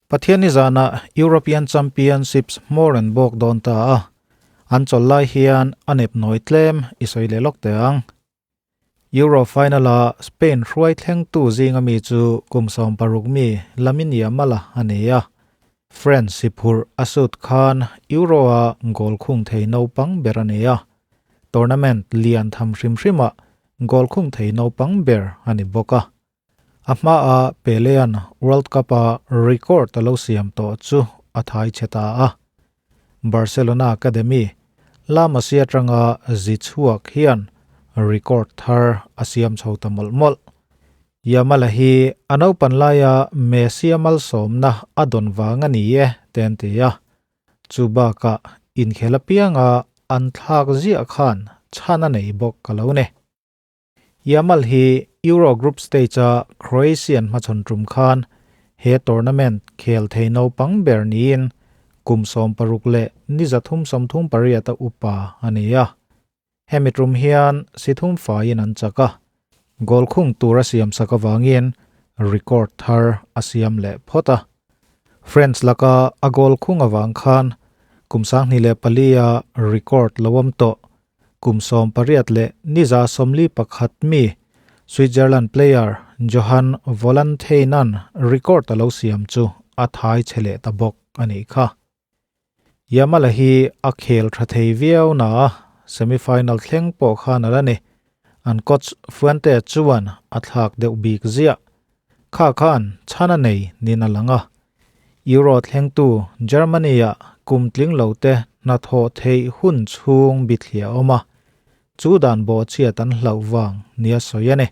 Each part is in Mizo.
Pathianni zanah European Championships hmawr an bawk dawn ta a, an chawlh lai hian a nep nawi tlem i sawi leh lawk teh ang. Euro final-a Spain hruai thlengtu zinga mi chu kum 16 mi Lamine Yamal-a a ni a, France siphurh a sut khan Euro-a goal khung thei naupang ber a ni a, tournament lian tham hrim hrimah goal khung thei naupang ber a ni bawk a. A hmaah Pele-a'n World Cup-a record a lo siam tawh chu a thai chhe ta a. Barcelona Academy, La Masia atanga zi chhuak hian record thar a siam chho ta mawlh mawlh. Yamal-a hi a naupan laia Messi-a malsawmna a dawn vang a ni e, te an ti a. Chu bakah inkhel apianga an thlak ziah khan chhan a nei bawk ka lo ni. Yamal hi Euro Group Stage-a Croatian hmachhawn tum khan he tournament khel thei naupang ber niin kum 16 leh ni 338 a upa a ni a. Hemi tum hian si thum faiin an chak a, goal khung tur a siam sak avangin record thar a siam leh phawt a. France laka a goal khung avang khan kum 2004 a record lo awm tawh Kum 18 leh ni 141 mi Switzerland player Johan Volanthen-a'n record a lo siam chu a thai chhe leh ta bawk a nih kha. Yamal-a hi a khel tha thei viau na a, semi-final thleng pawh khan a la ni. An coach Fuente chuan a thlak deuh bik ziah. Kha khan chhan a nei niin a lang a. Euro thlengtu Germany-ah kum tling lote hnathawh theih hun chhung bithliah a awm a, chu dan bawhchhiat an hlauh vang nia sawi a ni.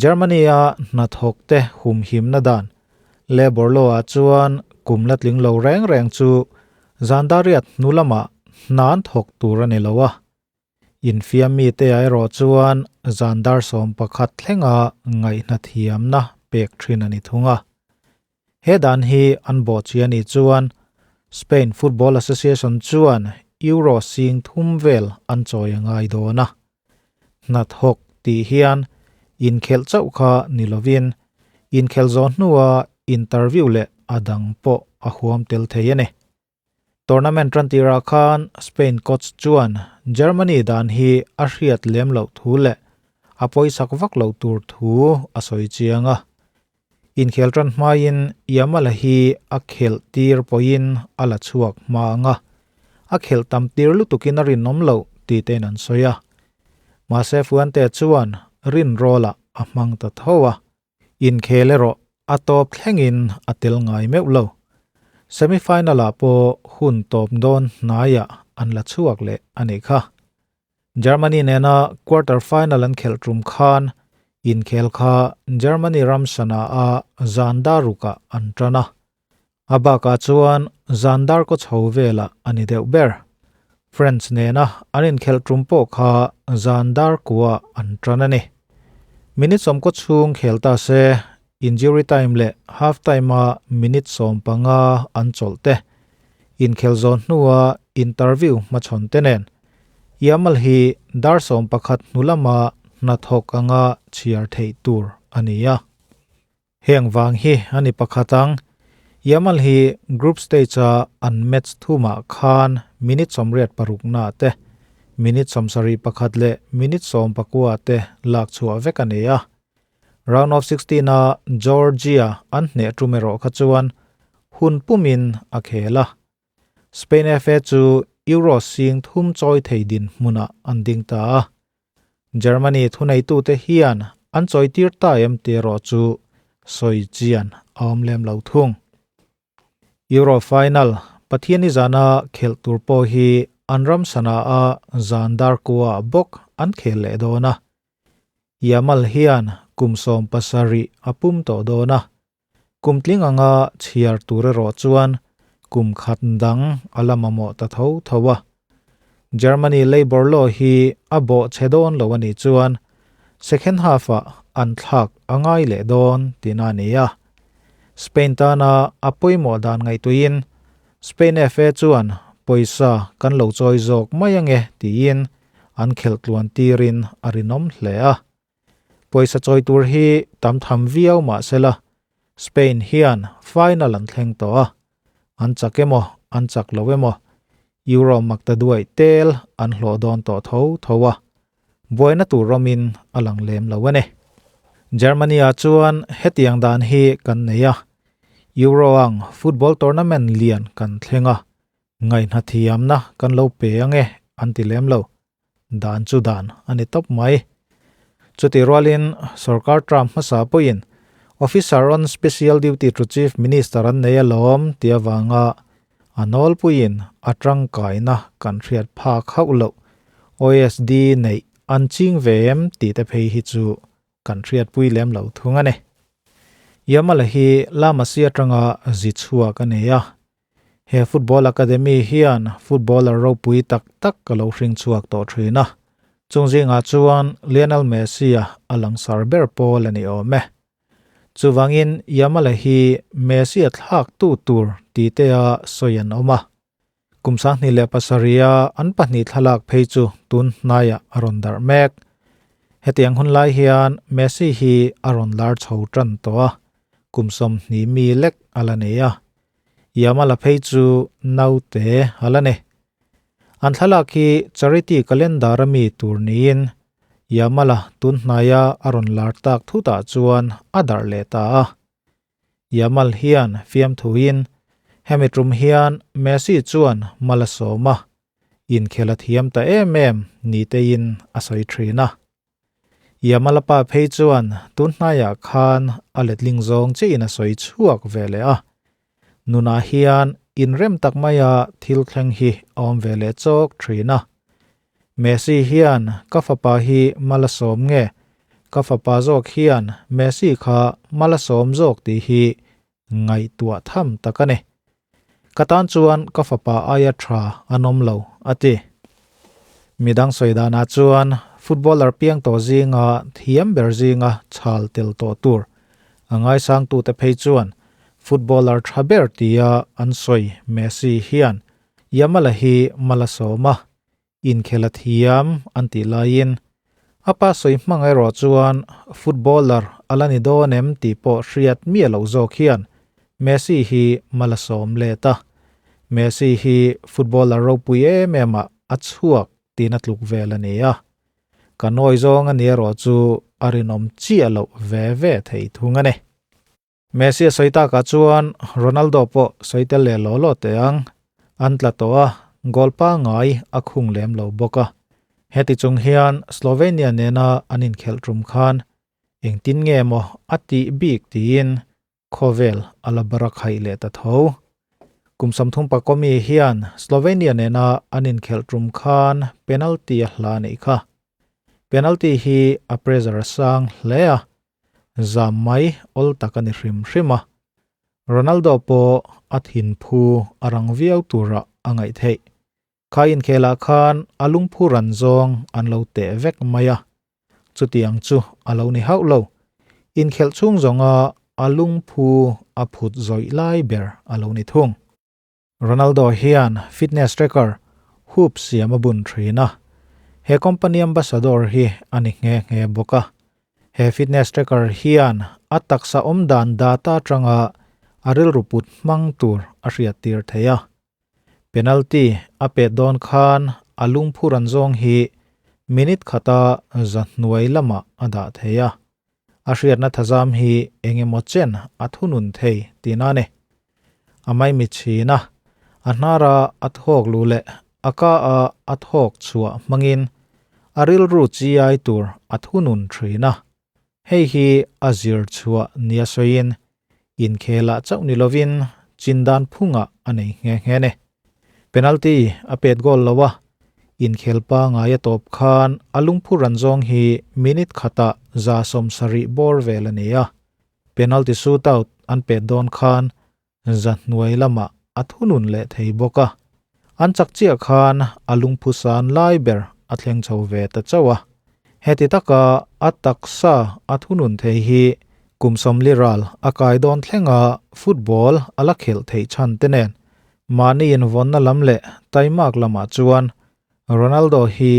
Germany-a hnathawkte humhimna dan Labour Law-ah chuan kum la tling lo reng reng chu zandariat hnu lamah hna an thawk tur a ni lo a. Infiam mite ah erawh chuan zan dar 11 thlenga ngaihna thiamna pek thin a ni thung a. He dan hi an bawhchi a nih chuan Spain Football Association chuan Euro 30,000 vel an chawi a ngai dawn a. Hnathawk tih hian inkhelh chauh kha ni lovin inkhelh zawh hnua interview leh a dang pawh a huam tel thei a ni. Tournament tantirah khan Spain coach chuan Germany dan hi a hriat lem loh thu leh a pawisak vak loh tur thu a sawi chiang a. Inkhel tan hmain Yamal-a hi a khelh tir pawhin a la chhuak hma ang a, a khelh tam tir lutukin a rinawm loh tih tein an sawi a. Mahse Fuente chuan rinrawlah a hmang ta tho a. Inkhel erawh a tawp thlengin a tel ngai meuh lo. Semi-final-ah pawh hun tawp dawn hnaiah an la chhuak leh a nih kha. Germany nena quarter final an khelh tum khan inkhel kha Germany ram sana-a zan darukah an tan a. A bakah chuan zan dar kaw chho velah a ni deuh ber. France nena an inkhelh tum pawh kha zan dar kuah an tan a ni. Minute 10 kaw chhung khel ta se, injury time leh half time-a minute 15 an chawlh te, inkhelh zawn hnua interview hmachhawn te nen Yamal hi dar 11 hnu lama hnathawk anga chhiar theih tur a ni a. Heng vang hi a ni pakhat ang. Yamal hi group stage-a an match thumah khan minute 86 na te, minute 71 leh minute 19 te lak chhuah vek a ni a. Round of 16-a Georgia an hneh tum erawh kha chuan hun pumin a khel a. Spain FA chu Euro 30,000 chawi thei din hmunah an ding ta a. Germany thuneitute hian an chawitir ta em tih erawh chu sawi chian a awm lem lo thung. Euro final Pathianni zana khelh tur pawh hi an ram sana a zan dar kuah bawk an khel leh dawn a. Yamal hian kum 17 a pum tawh dawn a. Kum tling anga chhiar tur erawh chuan kum khat dang a la mamawh ta tho tho a. Germany Labour Law hi a bawh chhe dawn lo a nih chuan second half-ah an thlak a ngai leh dawn tihna a ni a. Spain tana a pawimawh dan ngaihtuihin Spain FA chuan pawisa kan lo chawi zawk mai ange tiin an khelh tluan tirin a rinawm hle a. Pawisa chawi tur hi tam tham viau mah sela. Spain hian final an thleng tawh a, an chak emaw an chak lo emaw Euro maktaduai tel an hlawh dawn tawh tho tho a, buaina tur awmin a lang lem lo a ni. Germany ah chuan hetiang dan hi kan nei a, Euro ang football tournament lian kan thleng a, ngaihna thiamna kan lo pe ange an ti lem lo. Dan chu dan a ni tawp mai. Chutih rualin sorkar term hmasa pawhin Officer on Special Duty to Chief Minister an nei alawm tih avanga a nawlpuiin a tangkaina kan hriat phak hauh loh OSD neih an ching ve em tih te phei hi chu kan hriatpui lem lo thung a ni. Yamala hi La Masia atanga zi chhuak a nei a, He Football Academy hian footballer ropui tak tak ka lo hring chhuak tawh thin a, chung zingah chuan Lionel Messi-a a langsar ber pawl a ni awm e. Chuvangin Yamal-a hi Messi-a thlaktu tur ti tea sawi an awm a. Kum 27a an pahnih thlalak phei chu tun hnaiah a rawn darh mek. Hetiang hun lai hian Messi hi a rawn lar chho tan tawh a, kum 20 mi lek a la nei a. Yamala phei chu naute a la ni. An thlalak hi charity calendar a mi tur niin Yamala tun hnaia a rawn lar tak thutah chuan a darh leh ta a. Yamal hian fiamthuin hemi tum hian Messi chuan mal a sawm a, inkhel a thiam ta em em ni teiin a sawi thin a. Yamala pa phei chuan tun hnaiah khan a letling zawng chiahin a sawi chhuak ve leh a. Nunah hian inrem tak maia thil thleng hi a awm ve leh chawk thin a. Messi hian ka fapa hi mal a sawm nge, ka fapa zawk hian Messi kha mal a sawm zawk tih hi ngaihtuah tham tak a ni. Ka tan chuan ka fapa aia tha an awm lo, a ti. Midang sawi danah chuan footballer piang tawh zinga thiam ber zinga chhal tel tawh tur a ngaisangtute phei chuan footballer tha ber tia an sawi Messi hian Yamal-a hi mal a sawm a, Inkhel a thiam an tih laiin a pa sawi hmang erawh chuan footballer a la ni dawn em tih pawh hriat miah loh zawk hian Messi hi mal a sawm let a. Messi hi footballer ropui em em ah a chhuak tiin a tluk vel a ni a. Ka nawi zawng a ni erawh chu a rinawm chiah loh ve ve thei thung a ni. Messi a sawi takah chuan Ronaldo pawh sawi tel leh law law teh ang. An tla tawh a, goal pangngai a khung lem lo bawk a. Heti chung hian Slovenia nena an inkhelh tum khan engtin nge maw a tih bik tiin khawvel a la bar a khaih leh ta tho. Kum 30 pakomi hian Slovenia nena an inkhelh tum khan penalty a hla neih kha. Penalty hi a pressure a sang hle a, Zam mai awl tak a ni hrim hrim a, Ronaldo pawh a thinphu a rang viau turah a ngaih theih. Kha inkhelah khan a lungphu ran zawng an lo teh vek mai a, chutiang chu a lo ni hauh lo. Inkhelh chhung zawnga a lungphu a phut zawih lai ber a lo ni thung. Ronaldo hian fitness tracker Whoop siam a bun thin a, he company ambassador hi a ni nghe nghe bawk a. He fitness tracker hian a taksa awm dan data atanga a rilru put hmang tur a hriattir thei a. Penalty a pet dawn khan a lungphu ran zawng hi minute khata za hnuai lamah a dah thei a. A hriatna thazam hi eng emaw chen a thunun thei tihna a ni. A maimi chhin a, a hnara a thawk luh leh a ka a a thawk chhuah hmangin a rilru chi ai tur a thunun thin a. Hei hi a zir chhuah nia sawiin inkhelah chauh ni lovin chindan phungah a nei nghe nghe a ni. Penalty a pet goal lo a, inkhel pangai a tawp khan a lungphu ran zawng hi minute khatah 70 bawr vel a ni a. Penalty shootout an pet dawn khan za hnuai lamah a thunun leh thei bawk a. An chak chiah khan a lungphu san lai ber a thleng chho ve ta chauh a. Heti taka a taksa a thunun thei hi kum 40 ral a kai dawn thlenga football a la khelh theih chhan te nen mahni invawnna lam leh taimak lamah chuan Ronaldo hi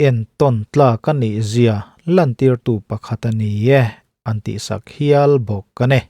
entawn tlak a nih zia lantirtu pakhat a ni e an tihsak hial bawk a ni.